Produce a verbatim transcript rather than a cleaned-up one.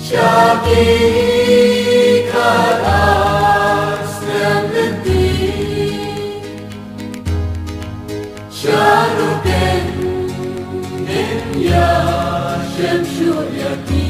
Sha ki khatar snem lynti, sha ruh ken ïa shem shuh ïa ki.